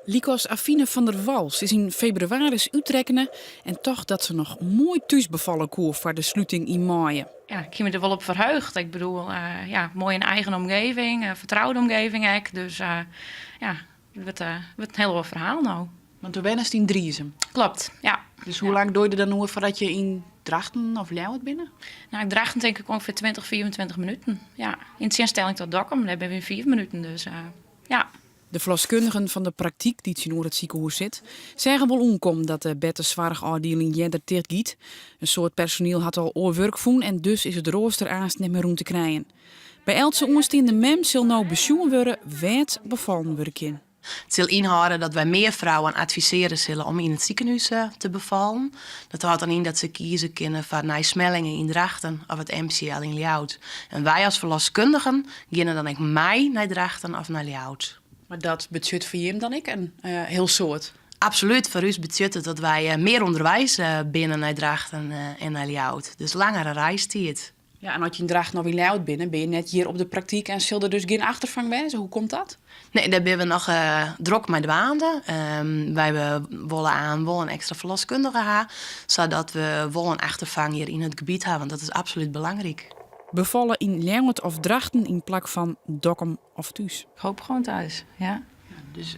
Lykas Afine van der Wals is yn febrewaris útrekkene en tocht dat se noch moai thús befalle koe foar de sluting yn maaie. Ja, ik hie my der wol op ferheugd. Ik bedoel, ja, moai in eigen omgeving, in fertroude omgeving ek. Dus ja, it wurdt, wurdt in hiel oar ferhaal no. Want do wennest yn Driezum? Kloppet, ja. Dus hoe lang doe je der dan oer foardat je yn Drachten of Ljouwert binne? Nou, yn Drachten tink ik ûngefear 20, 25 minuten. Ja. Yn tsjinstelling ta Dokkum, dêr binne we yn 5 minuten. Dus ja. De ferloskundigen fan de praktyk dy't tsjinoer it sikehûs sit, seagen wol oankommen dat de bertesoarchôfdieling earder ticht giet. In soad personiel hat al oar wurk fûn en dus is it roaster aanst net mear rûn te krijen. By eltse oansteande mem sil no besjoen wurde wêr't befallen wurde kin. It sil ynhâlde dat wy mear frouwen advisearje sille om yn it sikehûs te befallen. Dat hâldt dan yn dat se kieze kinne foar Nij Smellinghe yn Drachten of it MCL yn Ljouwert. En wy as ferloskundigen geane dan ek mei nei Drachten of nei Ljouwert. Mar dat betsjut foar jim dan ek in hiel soad? Absolút, foar ús betsjut it dat wy mear ûnderweis binne nei Drachten en nei Ljouwert. Dus langere reistiid. Ja, en as je yn Drachten of yn Ljouwert binne, binne je net hjir op de praktyk en sil der dus gjin achterfang wêze. Hoe komt dat? Nee, dêr binne we noch drok mei dwaande. Wy wolle aan wol in ekstra ferloskundige ha, sadat we wol in achterfang hjir yn it gebiet ha, want dat is absolút belangryk. Befalle yn Ljouwert of Drachten yn plak fan Dokkum of thús? Ik hoop gewoan thuis, ja. Dus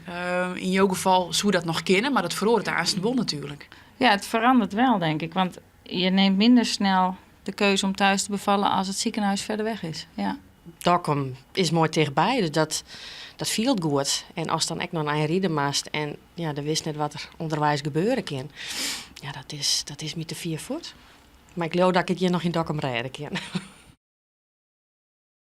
yn jo gefal soe dat noch kinne, mar dat feroaret aansten wol natuerlik. Ja, het verandert wel, denk ik. Want je neemt minder snel de keuze om thuis te bevallen als het ziekenhuis verder weg is. Ja. Dokkum is moai tichtby, dus dat fielt goed. En ast dan ek noch in ein ride moatst en ja, do witst net wat der ûnderweis gebeure kin, ja, dat is my te fier fuort. Mar ik leau dat ik it hjir noch yn Dokkum rêde kin.